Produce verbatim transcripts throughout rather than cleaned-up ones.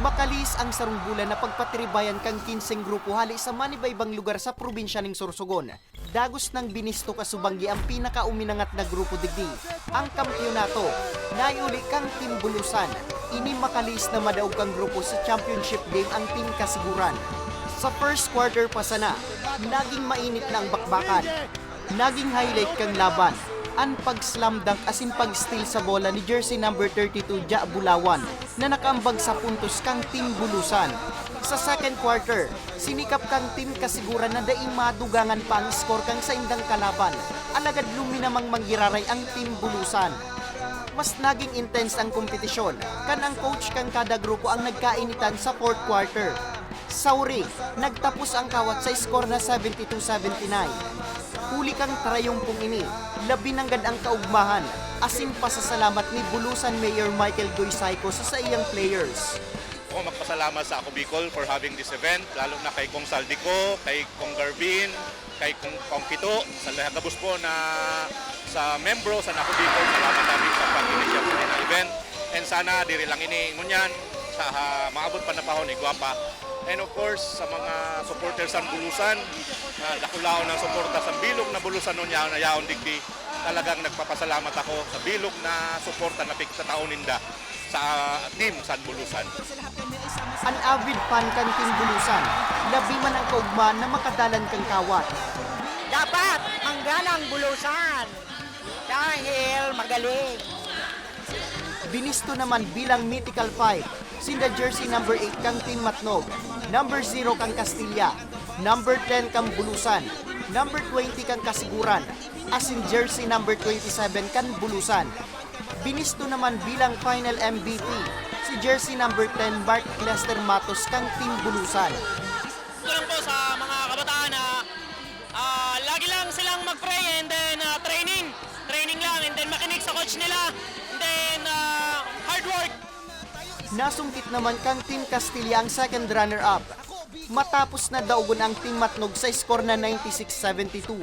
Makalihis ang sarong bulan na pagpatiribayan kan kinseng grupo hale sa manibaybang lugar sa probinsya nin Sorsogon. Dagos nang binisto kasubanggi ang pinakauminangat na grupo digdi, ang kampyonato. Naiuli kang Team Bulusan. Ini makalihis na madaog kang grupo sa championship game ang Team Kasiguran. Sa first quarter pa sana, naging mainit na ang bakbakan. Naging highlight kang laban, an pag-slam dunk asin pag-steal sa bola ni jersey number thirty-two, Jha Bulawan, na nakaambag sa puntos kang Team Bulusan. Sa second quarter, sinikap kang Team Kasiguran na daing madugangan pa ang score kang saindang kalaban, alagad luminamang manggiraray ang Team Bulusan. Mas naging intense ang kompetisyon, kan ang coach kang kada grupo ang nagkainitan sa fourth quarter. Sa huri, nagtapos ang kawat sa score na seventy-two seventy-nine. Huli kang trayumpong ini, labi nanggad ang kaugmahan, asin pasasalamat ni Bulusan Mayor Michael Goysaico sa saiyang players. Ako magpasalamat sa Ako Bicol for having this event, lalo na kay Kong Saldico, kay Kong Garvin, kay Kong, Kong Kito, sa lahat gabos po na sa membro sa Ako Bicol. Salamat kami sa pag-initiate sa event. And sana diri lang ini ngunyan, sa ah, maabot pa na panahon, igwa pa. And of course, sa mga supporters sa Bulusan, na dakulaon ang suporta sa bilog na Bulusan nun yaon na yaon digdi, talagang nagpapasalamat ako sa bilog na suporta na pigtatao ninda sa team San Bulusan. An avid fan kan Team Bulusan, labi man ang kaugmahan na makadalan kan kawat. Dapat manggana ang Bulusan dahil magaling. Binisto naman bilang mythical five, sinda jersey number eight kang Team Matnog, number zero kang Castilla, number ten kang Bulusan, number twenty kang Kasiguran, asin jersey number twenty-seven kan Bulusan. Binisto naman bilang final M V P si jersey number ten, Mark Lester Matos kang Team Bulusan. Ito lang po sa mga kabataan na ah, lagi lang silang mag-pray and then ah, training. Training lang and then makinig sa coach nila. And then ah, hard work. Nasungkit naman kang Team Castilla ang second runner-up, matapos na daogon ang Team Matnog sa score na ninety-six seventy-two.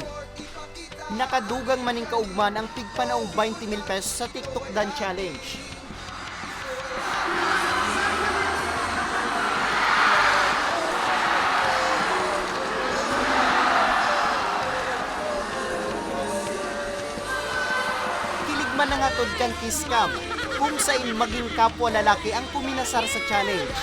Nakadugang man nin kaugmahan ang tigpanaong twenty mil pesos sa TikTok Dan Challenge. Kilig man nangatod kan Kiss Cam, kung sain maging kapwa lalaki ang kuminasar sa challenge.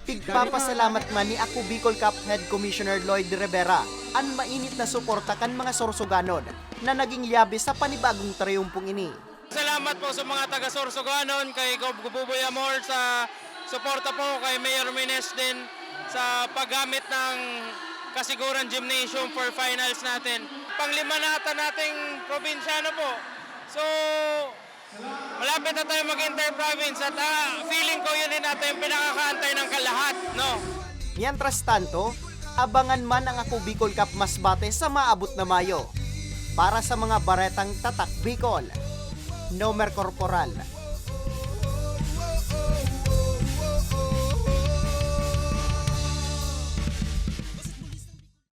Pigpapasalamat man ni Ako Bicol Cup Head Commissioner Lloyd Rivera an mainit na suporta kan mga Sorsoganon na naging lyabe sa panibagong triyumpong ini. Salamat po sa mga taga Sorsoganon, kay Gob Gububoy Amor sa suporta po kay Mayor Menes din sa paggamit ng Kasiguran Gymnasium for finals natin. Panglima na ata nating probinsyano po. So, malapit na tayo mag-interprovince at ah, feeling ko yun din ata yung pinakakaantay ng kalahat, no? Mientras tanto, abangan man ang Ako Bicol Cup Masbate sa maabot na Mayo. Para sa mga baretang Tatak Bicol, Nomer Corporal.